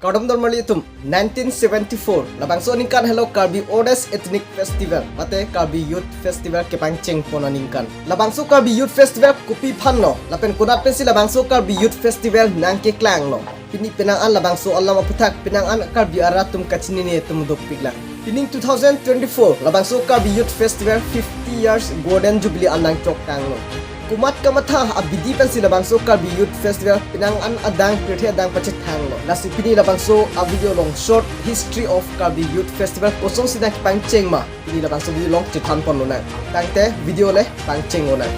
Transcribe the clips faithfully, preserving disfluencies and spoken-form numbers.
Kardom don marli atum, nineteen seventy-four labangso aningkan helo Karbi oldest ethnic festival mate Karbi Youth Festival kepangcheng pon aningkan. Labangso Karbi Youth Festival kopi aphan lo lapen konat pensi labangso Karbi Youth Festival nangkeklang lo, pini penang an labangso alam aputhak penang an Karbi arat atum kachinine atum dopik lang. Pining two thousand twenty-four labangso Karbi Youth Festival fifty years Golden Jubilee an nangchoktang lo. Komat kamatha abidi pensi labangso Karbi Youth Festival penang an adang pirthe adang pachethang lo. Lasi pini labangso a video along short history of Karbi Youth Festival kosonsi nangkepangcheng ma, pini labangso video along chethan pon lonang. Tangte video le pangcheng lonang.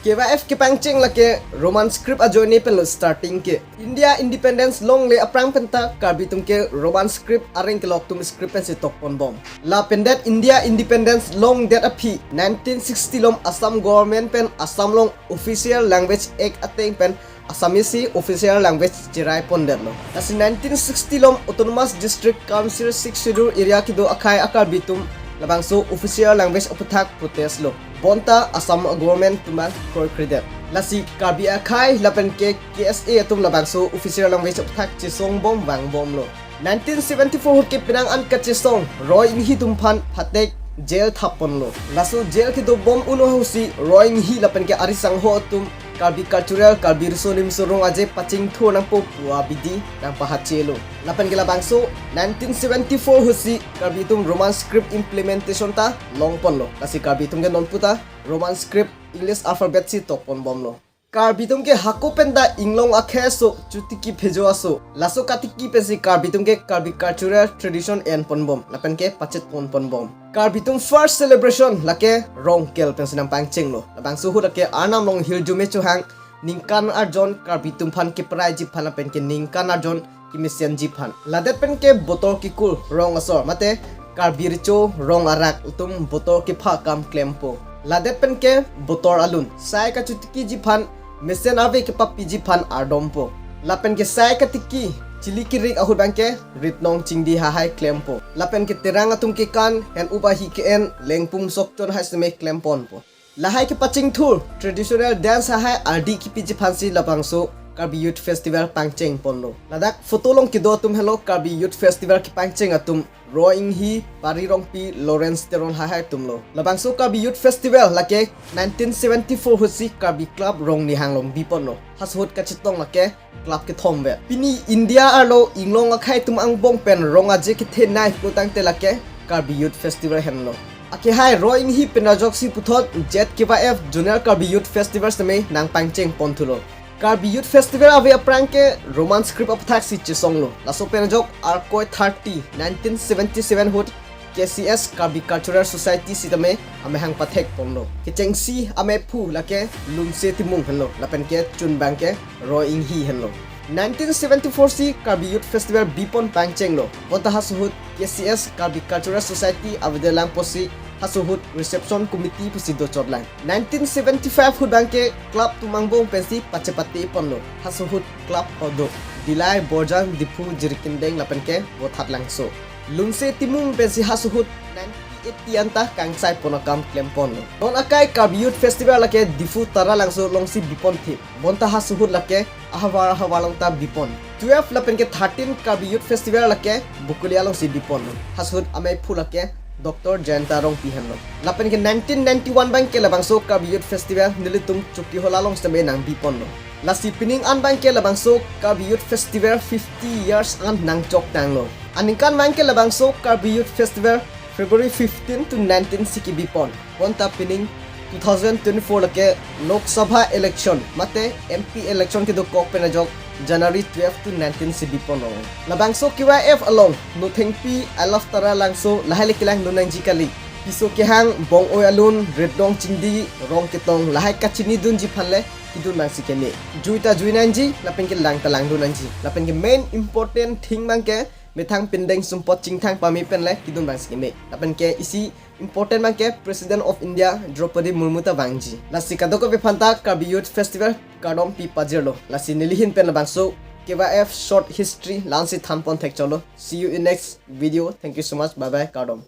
K Y F kepangcheng lake Roman script ajoine pen lo starting ke. India independence longle aphrang penta Karbi atum ke Roman script areng kelok atum script pensi tok pon bom. Lapen det India independence longdet aphi nineteen sixty along Assam government pen Assam along Official Language Act ateng pen Assamese si official language cherai pon det lo. Lasi nineteen sixty along Autonomous District Council Sixth Schedule area kedo akhei a Karbi atum labangso official language aputhak protest lo. Bonta Assam government atum abang kroikre det. Lasi Karbi akhei lapen ke K S A atum labangso official language aputhak chesong bom vang bom lo. Nineteen seventy-four ahut ke penang an kachesong Roy Inghi atum aphan phatek jail thap pon lo. Laso jail kedo bom un ahut si Roy Inghi lapen ke ari sangho atum Karbi cultural, Karbi riso nimso rong aje pachingthur nangpo pu abidi nangpahache lo. Lapen ke labangso nineteen seventy-four ahut si Karbi atum Roman script implementation ta long pon lo. Lasi Karbi atum ke non puta Roman script English alphabet si tok pon bom lo. Karbi atum ke hako penta inglong akhei aso, chotiki phejo aso, laso katiki pensi Karbi atum ke Karbi cultural tradition en pon bom lapen ke pachet pon pon bom. Karbi atum first celebration lake Rongkel pensi nangpangcheng lo. Labangso ahut lake Arnam along hirjume chohang ningkan arjon Karbi atum aphan kepraiji aphan lapen ke ningkan arjon kemesenji aphan. Ladet pen ke botor kekur rong asor mate Karbi recho rong arak atum botor kepha akam klempo. Ladet pen ke botor alun sai kachotikiji aphan, mesen ave kepapiji aphan ardompo. Lapen ke sai katiki chili kirik ahut abang ke ritnong chingdi hahai klempo. Lapen ke terang atum kekan, hen ubahi ke-en, lengpum sokchon hai seme klem ponpo. Lahai kepachingthur traditional dance hahai ardi kepiji aphansi labangso Karbi Youth Festival pangcheng pon lo. Ladak photo along kedo atum helo Karbi Youth Festival kepangcheng atum, Roy Inghi, Pari Rongpi, Lawrence Teron hahai atum lo. Labangso Karbi Youth Festival lake nineteen seventy-four ahut si Karbi Club Rongnihang along bi pon lo. Halaso ahut kachetong lake club kethom vet. Pini India arlo inglong akhei atum angbong pen rong aje kethenei pulotangte lake Karbi Youth Festival henlo. Akehai Roy Inghi pen ajoksi puthot Z K Y F Zonal Karbi Youth Festival seme nangpangcheng pon thulo. Karbi Youth Festival ave aphrang ke Roman script aputhak si chesong lo. Laso pen ajok Arkoi thirty, nineteen seventy-seven ahut K C S, Karbi Cultural Society sitame amahang pathek ponlo. Kechengsi amephu lake Lunse Timung henlo, lapen ke chunbang ke Roy Inghi henlo. Nineteen seventy-four si Karbi Youth Festival bipon pangchenglo. Bonta halaso ahut K C S, Karbi Cultural Society avedet lang pusi halaso ahut reception committee pusi dochot lang. Nineteen seventy-five ahut abang ke club atum angbong pensi pachepate ponlo. Halaso ahut club kedo: Dillai, Borjan, Diphu, Jirikindeng lapen ke Vothatlangso. Lunse Timung pensi halaso ahut nineteen eighty anta kangsai pon akam klem ponlo. Non akai Karbi Youth Festival lake Diphu Taralangso alongsi bipon thip. Bonta halaso ahut lake ahavar ahavar along ta bipon. Twelve lapen ke thirteen Karbi Youth Festival lake Bokolia alongsi biponlo. Halaso ahut amephu lake Doctor Jayanta Rongpi henlo. Lapen ke nineteen ninety-one abang ke labangso Karbi Youth Festival nelitum Chokihola along sitame nangbiponlo. Lasi pining an abang ke labangso Karbi Youth Festival fifty years an nangchoktanglo. Aningkan abang ke labangso Karbi Youth Festival February fifteen to nineteen si kebipon. Bonta pining two thousand twenty-four lake Lok Sabha election mate M P election kedokok pen ajok January twelve to nineteen si biponlo. Labangso K Y F along Nothengpi, I Love Taralangso lahai le kelang dun nangji kali. Piso kehang, bong-oi alun, ritnong chingdi, rong ketong lahai kachinidunji aphan le kedun abangsi keme. Jui ta jui nangji, lapen ke lang ta langdun nangji. Lapen ke main important thing abang ke methang pindeng sumpot chingthang pame pen le kedun abangsi keme. Lapen ke isi important abang ke President of India Draupadi Murmu ta vangji. Lasi kadokave aphanta Karbi Youth Festival kardom pi pajirlo. Lasi neli ahin pen labangso K Y F short history la-ansi thanpon thekcholo. See you in next video. Thank you so much. Bye bye. Kardom.